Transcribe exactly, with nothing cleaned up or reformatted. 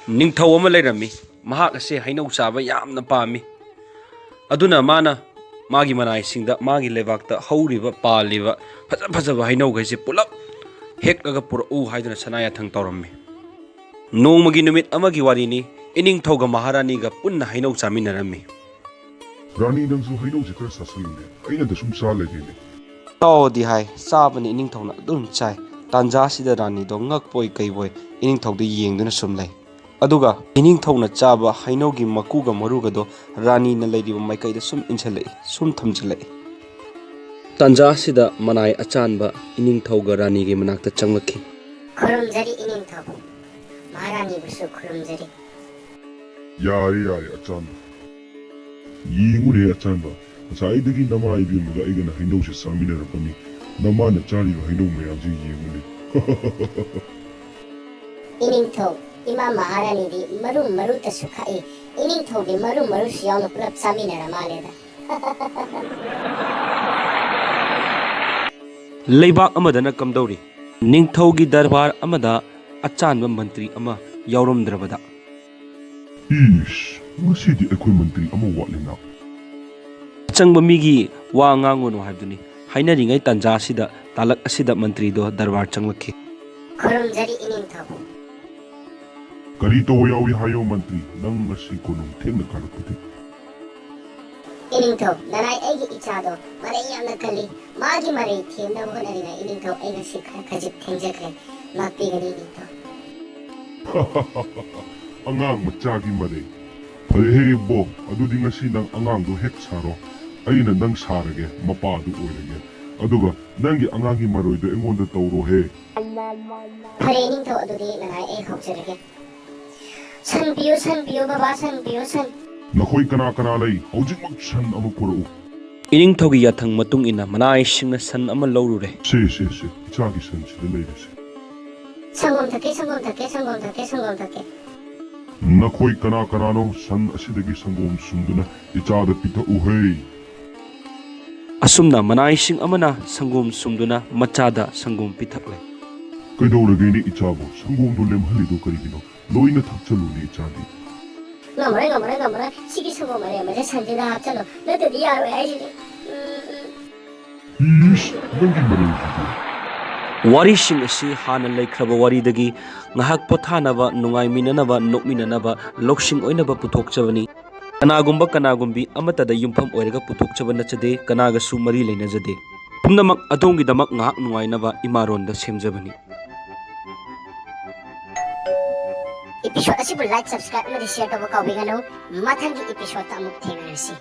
ꯅꯤꯡꯊꯧ ꯑꯃ ꯂꯩꯔꯝꯃꯤ꯫ ꯃꯍꯥꯛ ꯑꯁꯦ ꯍꯩꯅꯧ ꯆꯥꯕ ꯌꯥꯝꯅ ꯄꯥꯝꯃꯤ꯫ ꯑꯗꯨꯅ ꯃꯥꯅ ꯃꯥꯒꯤ ꯃꯅꯥꯏꯁꯤꯡꯗ ꯃꯥꯒꯤ ꯂꯩꯕꯥꯛꯇ ꯍꯧꯔꯤꯕ, ꯄꯥꯜꯂꯤꯕ ꯐꯖ ꯐꯖꯕ ꯍꯩꯅꯧꯈꯩꯁꯦ ꯄꯨꯂꯞ ꯍꯦꯛꯂꯒ ꯄꯨꯔꯛꯎ ꯍꯥꯏꯗꯨꯅ ꯁꯅꯥ ꯌꯥꯊꯪ ꯇꯧꯔꯝꯃꯤ꯫ ꯅꯣꯡꯃꯒꯤ ꯅꯨꯃꯤꯠ ꯑꯃꯒꯤ ꯋꯥꯔꯤꯅꯤ꯫ ꯏꯅꯤꯡꯊꯧꯒ ꯃꯍꯥꯔꯥꯅꯤꯒ ꯄꯨꯟꯅ ꯍꯩꯅꯧ ꯆꯥꯃꯤꯟꯅꯔꯝꯃꯤ꯫ "ꯔꯥꯅꯤ, ꯅꯪꯁꯨ ꯍꯩꯅꯧꯁꯦ ꯈꯔ ꯆꯥꯁꯤꯜꯂꯨꯅꯦ, ꯑꯩꯅꯗ ꯁꯨꯝ ꯆꯥ ꯂꯩꯔꯦꯅꯦ꯫" ꯆꯥꯎꯗꯤ ꯍꯥꯏ, ꯆꯥꯕꯅꯤ ꯏꯅꯤꯡꯊꯧꯅ ꯑꯗꯨꯝ ꯆꯥꯏ꯫ ꯇꯥꯟꯖꯥ ꯑꯁꯤꯗ ꯔꯥꯅꯤꯗꯣ ꯉꯛꯄꯣꯏ ꯀꯩꯕꯣꯏ ꯏꯅꯤꯡꯊꯧꯗ ꯌꯦꯡꯗꯨꯅ ꯁꯨꯝ ꯂꯩ꯫ ꯑꯗꯨꯒ ꯏꯅꯤꯡꯊꯧꯅ ꯆꯥꯕ ꯍꯩꯅꯧꯒꯤ ꯃꯀꯨꯒ ꯃꯔꯨꯒꯗꯣ ꯔꯥꯅꯤꯅ ꯂꯩꯔꯤꯕ ꯃꯥꯏꯀꯩꯗ ꯁꯨꯝ ꯏꯟꯁꯤꯜꯂꯛꯏ, ꯁꯨꯝ ꯊꯝꯖꯤꯜꯂꯛꯏ꯫ ꯇꯥꯟꯖꯥ ꯑꯁꯤꯗ ꯃꯅꯥꯏ ꯑꯆꯥꯟꯕ ꯏꯅꯤꯡꯊꯧꯒ ꯔꯥꯅꯤꯒꯤ ꯃꯅꯥꯛꯇ ꯆꯪꯂꯛꯈꯤ꯫ "ꯈꯨꯔꯨꯝꯖꯔꯤ ꯏꯅꯤꯡꯊꯧ, ꯃꯍꯥꯔꯥꯅꯤꯕꯨꯁꯨ ꯈꯨꯔꯨꯝꯖꯔꯤ꯫" "ꯌꯥꯔꯦ, ꯌꯥꯔꯦ, ꯑꯆꯥꯟꯕ꯫ ꯌꯦꯡꯉꯨꯅꯦ, ꯑꯆꯥꯟꯕ, ꯉꯁꯥꯏꯗꯒꯤ ꯅꯃꯥ ꯏꯕꯦꯝꯃꯒ ꯑꯩꯒꯅ ꯍꯩꯅꯧꯁꯦ ꯆꯥꯃꯤꯟꯅꯔꯛꯄꯅꯤ꯫ ꯅꯃꯥꯅ ꯆꯥꯔꯤꯕ ꯍꯩꯅꯧ ꯃꯌꯥꯝꯁꯦ ꯌꯦꯡꯉꯨꯅꯦ꯫" "ꯏꯅꯤꯡꯊꯧ, ꯏꯃꯥ ꯃꯍꯥꯔꯥꯅꯤꯗꯤ ꯃꯔꯨ ꯃꯔꯨꯇꯁꯨ ꯈꯥꯛꯏ, ꯏꯅꯤꯡꯊꯧꯗꯤ ꯃꯔꯨ ꯃꯔꯨꯁꯨ ꯌꯥꯎꯅ ꯄꯨꯂꯞ ꯆꯥꯃꯤꯟꯅꯔ ꯃꯥꯜꯂꯦꯗ꯫" ꯂꯩꯕꯥꯛ ꯑꯃꯗꯅ ꯀꯝꯗꯧꯔꯤ? ꯅꯤꯡꯊꯧꯒꯤ ꯗꯔꯕꯥꯔ ꯑꯃꯗ ꯑꯆꯥꯟꯕ ꯃꯟꯇ꯭ꯔꯤ ꯑꯃ ꯌꯥꯎꯔꯝꯗ꯭ꯔꯕꯗ꯫ "ꯏꯁ, ꯉꯁꯤꯗꯤ ꯑꯩꯈꯣꯏ ꯃꯟꯇ꯭ꯔꯤ ꯑꯃ ꯋꯥꯠꯂꯤꯅ꯫" ꯑꯆꯪꯕ ꯃꯤꯒꯤ ꯋꯥ ꯉꯥꯡꯒꯅꯨ ꯍꯥꯏꯕꯗꯨꯅꯤ꯫ ꯍꯥꯏꯅꯔꯤꯉꯩ ꯇꯥꯟꯖꯥ ꯑꯁꯤꯗ ꯇꯥꯂꯛ ꯑꯁꯤꯗ ꯃꯟꯇ꯭ꯔꯤꯗꯣ ꯗꯔꯕꯥꯔ ꯆꯪꯂꯛꯈꯤ꯫ "ꯈꯨꯔꯨꯝꯖꯔꯤ ꯏꯅꯤꯡꯊꯧ꯫" "ꯀꯔꯤ ꯇꯧꯕ ꯌꯥꯎꯏ ꯍꯥꯏꯌꯣ ꯃꯟꯇ꯭ꯔꯤ, ꯅꯪ ꯉꯁꯤ ꯀꯣꯅꯨꯡ ꯊꯦꯡꯅ ꯀꯥꯔꯛꯄꯗꯤ?" "ꯏꯅꯤꯡꯊꯧ, ꯅꯅꯥꯏ ꯑꯩꯒꯤ ꯏꯆꯥꯗꯣ ꯃꯔꯩ ꯌꯥꯝꯅ ꯀꯜꯂꯤ꯫ ꯃꯥꯒꯤ ꯃꯔꯩ ꯊꯦꯝꯅꯕ ꯍꯣꯠꯅꯔꯤꯉꯩ ꯏꯅꯤꯡꯊꯧ ꯑꯩ ꯉꯁꯤ ꯈꯔ ꯈꯖꯤꯛ ꯊꯦꯡꯖꯈ꯭ꯔꯦ꯫ ꯉꯥꯛꯄꯤꯒꯅꯤ ꯏꯅꯤꯡꯊꯧ꯫" "ꯑꯉꯥꯡ ꯃꯆꯥꯒꯤ ꯃꯔꯩ꯫ ꯐꯔꯦꯍꯦ ꯏꯕꯣ, ꯑꯗꯨꯗꯤ ꯉꯁꯤ ꯅꯪ ꯑꯉꯥꯡꯗꯣ ꯍꯦꯛ ꯁꯥꯔꯣ꯫ ꯑꯩꯅ ꯅꯪ ꯁꯥꯔꯒꯦ, ꯃꯄꯥꯗꯨ ꯑꯣꯏꯔꯒꯦ꯫ ꯑꯗꯨꯒ ꯅꯪꯒꯤ ꯑꯉꯥꯡꯒꯤ ꯃꯔꯣꯏꯗꯣ ꯑꯩꯉꯣꯟꯗ ꯇꯧꯔꯣꯍꯦ꯫" "ꯐꯔꯦ ꯏꯅꯤꯡꯊꯧ, ꯑꯗꯨꯗꯤ ꯅꯅꯥꯏ ꯑꯩ ꯍꯧꯖꯔꯒꯦ꯫ ꯁꯟ ꯄꯤꯌꯨ, ꯁꯟ ꯄꯤꯌꯨ, ꯕꯕꯥ, ꯁꯟ ꯄꯤꯌꯨ, ꯁꯟ꯫" "ꯅꯈꯣꯏ ꯀꯅꯥ ꯀꯅꯥ ꯂꯩ? ꯍꯧꯖꯤꯛꯃꯛ ꯁꯟ ꯑꯃ ꯄꯨꯔꯛꯎ꯫" ꯏꯅꯤꯡꯊꯧꯒꯤ ꯌꯥꯊꯪ ꯃꯇꯨꯡ ꯏꯟꯅ ꯃꯅꯥꯏꯁꯤꯡꯅ ꯁꯟ ꯑꯃ ꯂꯧꯔꯨꯔꯦ꯫ "ꯁꯦ, ꯁꯦ, ꯁꯦ, ꯏꯆꯥꯒꯤ ꯁꯟꯁꯤꯗ ꯂꯩꯔꯦꯁꯦ꯫" "ꯁꯪꯒꯣꯝ ꯊꯛꯀꯦ, ꯁꯪꯒꯣꯝ ꯊꯛꯀꯦ, ꯁꯪꯒꯣꯝ ꯊꯛꯀꯦ, ꯁꯪꯒꯣꯝ ꯊꯛꯀꯦ꯫" "ꯅꯈꯣꯏ ꯀꯅꯥ ꯀꯅꯥꯅꯣ ꯁꯟ ꯑꯁꯤꯗꯒꯤ ꯁꯪꯒꯣꯝ ꯁꯨꯝꯗꯨꯅ ꯏꯆꯥꯗ ꯄꯤꯊꯛꯎꯍꯦ꯫" ꯑꯁꯨꯝꯅ ꯃꯅꯥꯏꯁꯤꯡ ꯑꯃꯅ ꯁꯪꯒꯣꯝ ꯁꯨꯝꯗꯨꯅ ꯃꯆꯥꯗ ꯁꯪꯒꯣꯝ ꯄꯤꯊꯛꯂꯦ꯫ ꯀꯩꯗꯧꯔꯒꯦꯅꯦ ꯏꯆꯥꯕꯨ? ꯁꯪꯒꯣꯝꯗꯣ ꯂꯦꯝꯍꯜꯂꯤꯗꯣ ꯀꯔꯤꯒꯤꯅꯣ? ꯂꯣꯏꯅ ꯊꯛꯆꯜꯂꯨꯅꯦ ꯏꯆꯥꯗꯤ꯫ ꯉꯝꯃꯔꯣꯏ, ꯉꯝꯃꯔꯣꯏ, ꯉꯝꯃꯔꯣꯏ꯫ ꯁꯤꯒꯤ ꯁꯪꯒꯣꯝ ꯑꯔꯦꯝꯕꯁꯦ ꯁꯟꯁꯤꯗ ꯍꯥꯞꯆꯜꯂꯣ, ꯅꯠꯇ꯭ꯔꯗꯤ ꯌꯥꯔꯣꯏ ꯍꯥꯏꯁꯤꯅꯤ꯫ ꯎꯝ, ꯎꯝ꯫ ꯏꯁ, ꯅꯪꯒꯤ ꯃꯔꯩꯁꯤꯗꯤ꯫ ꯋꯥꯔꯤꯁꯤꯡ ꯑꯁꯤ ꯍꯥꯟꯅ ꯂꯩꯈ꯭ꯔꯕ ꯋꯥꯔꯤꯗꯒꯤ ꯉꯥꯏꯍꯥꯛ ꯄꯣꯊꯥꯅꯕ, ꯅꯨꯡꯉꯥꯏꯃꯤꯟꯅꯅꯕ, ꯅꯣꯛꯃꯤꯟꯅꯅꯕ, ꯂꯧꯁꯤꯡ ꯑꯣꯏꯅꯕ ꯄꯨꯊꯣꯛꯆꯕꯅꯤ꯫ ꯀꯅꯥꯒꯨꯝꯕ ꯀꯅꯥꯒꯨꯝꯕꯤ ꯑꯃꯠꯇꯗ ꯌꯨꯝꯐꯝ ꯑꯣꯏꯔꯒ ꯄꯨꯊꯣꯛꯆꯕ ꯅꯠꯆꯗꯦ, ꯀꯅꯥꯒꯁꯨ ꯃꯔꯤ ꯂꯩꯅꯖꯗꯦ꯫ ꯄꯨꯝꯅꯃꯛ ꯑꯗꯣꯝꯒꯤꯗꯃꯛ ꯉꯥꯏꯍꯥꯛ ꯅꯨꯡꯉꯥꯏꯅꯕ ꯏꯃꯥꯔꯣꯟꯗ ꯁꯦꯝꯖꯕꯅꯤ꯫ Episode ꯑꯁꯤꯕꯨ like, subscribe ꯑꯃꯗꯤ share ꯇꯧꯕ ꯀꯥꯎꯕꯤꯒꯅꯨ꯫ ꯃꯊꯪꯒꯤ episode ꯑꯃꯨꯛ ꯊꯦꯡꯅꯔꯁꯤ꯫